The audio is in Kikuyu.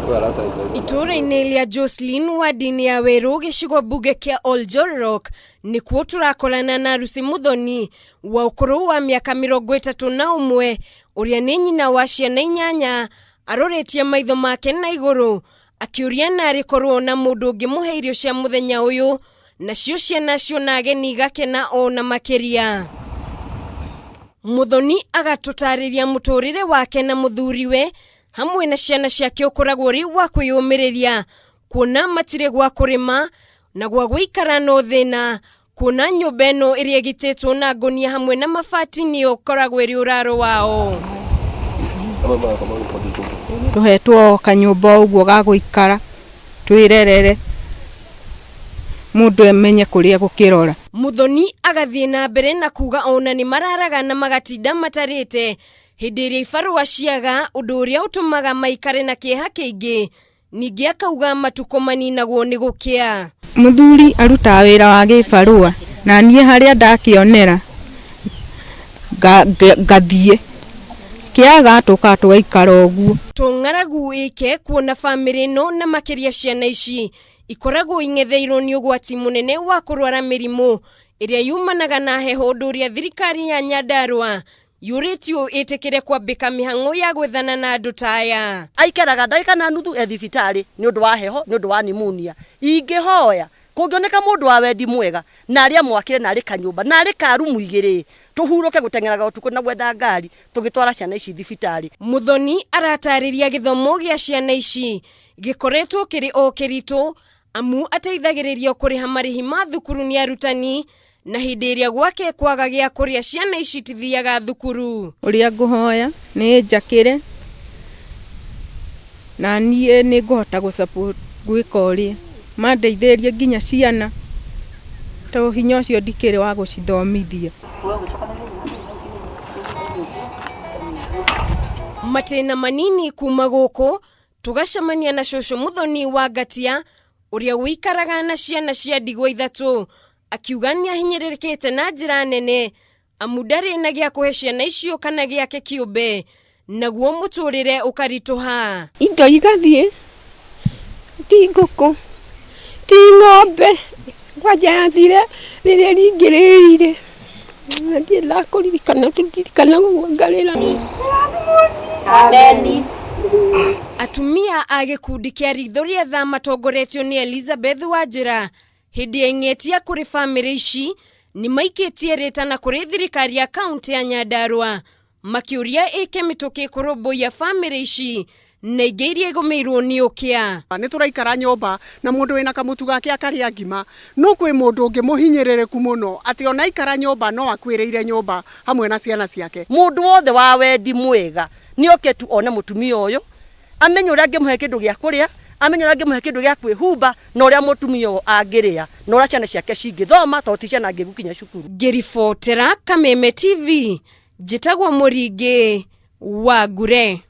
Itũũra-inĩ rĩa Jocelyn wadi-inĩ ya Werũ gĩcigo mbunge kĩa Oljororok nĩkuo tũrakorana na Lucy Muthoni wa ũkũrũ wa mĩaka 31 ũrĩa nĩ nyina wa ciana inyanya aroretie maitho make na igũrũ akĩũria narĩ korwo na mũndũ ũngĩmũhe irio cia mũthenya ũyũ nacio ciana ciona ageni igakena o na makĩria. Muthoni agatũtarĩria mũtũrĩre wake na mũthuriwe hamwe na ciana ciake ũkoragwo ũrĩ wa kwĩyũmĩrĩria kuona matirĩ gwa kũrĩma na gwa gũikara no thĩna kuona nyũmba ĩno ĩrĩa ĩgitĩtwo na ngũnia hamwe na mabati nĩyo ũkoragwo ĩrĩ ũraro wao. Tũhetwo kanyũmba ũguo ga gũikara twĩrerere mũndũ amenye kũrĩa gũkĩrora. Muthoni agathiĩ na mbere na kuga ona nĩ mararaga na magatinda matarĩte hĩndĩ ĩrĩa ibarũa ciaga ũndũ ũrĩa ũtũmaga maikare na kĩeha kĩingĩ. Ningĩ akauga matukũ maninagwo nĩ gũkĩa. Mũthuri arutaga wĩra wa gĩbarũa na niĩ harĩa ndakĩonera ngathiĩ kĩaga tũkaga tũgaikara ũguo. To ng'aragu ĩke kuona bamĩrĩ ĩno na makĩria ciana ici ikoragwo ing'etheirwo nĩ ũgwati mũnene wa kũrwara mĩrimũ ĩrĩa yumanaga na heho ũndũ ũrĩa thirikari ya Nyandarua yũrĩtio ĩtĩkĩre kwambĩka mĩhang'o ya gwethana na andũ ta aya. Aikaraga ndagĩka na nuthu e thibitarĩ nĩ ũndũ wa heho nĩ ũndũ wa pneumonia. Ingĩhoya kũngĩoneka mũndũ wa wendi mwega na arĩa mwakĩre na arĩ kanyũmba na arĩ ka rumu igĩrĩ tũhurũke gũteng'eraga ũtukũ na gwetha ngari tũgĩtwara ciana ici thibitarĩ. Muthoni aratarĩria gĩthomo gĩa ciana ici gĩkoretwo kĩrĩ o kĩritũ amu ateithagĩrĩrio kũrĩha marĩhi ma thukuru nĩ arutani na hĩndĩ ĩrĩa gwake kwaga gĩa kũrĩa ciana ici itithiaga thukuru. Ũrĩa ngũhoya nĩ njakĩre na niĩ nĩ ngũhota gwĩka ũrĩa mandeithĩrĩrie nginya ciana to hinya ũcio ndikĩrĩ wa gũcithomithia. Matĩna manini kuma gũkũ tũgacemania na cũcũ Muthoni wa Ngatia ũrĩa ũikaraga na ciana cia ndigwa ithatũ akiuga nĩ ahinyĩrĩrĩkĩte na njĩra nene amu ndarĩ na gĩa kũhe ciana icio kana gĩake kĩũmbe naguo mũtũrĩre ũkaritũha. Indo igathiĩ ti ngũkũ ti ng'ombe kwanja yathire rĩrĩa ringĩrĩire na ndirĩ ndakũririkana tũririkana ũguo ngarĩra. Atumia a gĩkundi kĩa ritho rĩa tha matongoretio nĩ Elizabeth Wanjĩra hĩndĩ ya ing'etia kũrĩ bamĩrĩ ici nĩ maikĩtie rĩtana kũrĩ thirikari ya kaunti ya Nyandarua makĩũria ĩke mĩtũkĩ kũrũmbũiya bamĩrĩ ici na ingĩ iria igũmĩirwo nĩ ũkĩa. Nĩ tũraikara nyũmba na mũndũ wĩna kamũtu gake akarĩa ngima no kwĩ mũndũ ũngĩ mũhinyĩrĩrĩku mũno atĩ ona aikara nyũmba no akuĩrĩire nyũmba hamwe na ciana ciake. Mũndũ wothe wa wendi mwega nĩ oke tu one mũtumia ũyũ amenye ũrĩa angĩmũhe kĩndũ gĩa kũrĩa amenye ũrĩa angĩmũhe kĩndũ gĩa kwĩhumba na ũrĩa mũtumia ũyũ angĩrĩa na ũrĩa ciana ciake cingĩthoma tondũ ti ciana ngĩgu kinya cukuru. Ngĩribotera Kameme TV njĩtagwo Mũringĩ wa Ngure.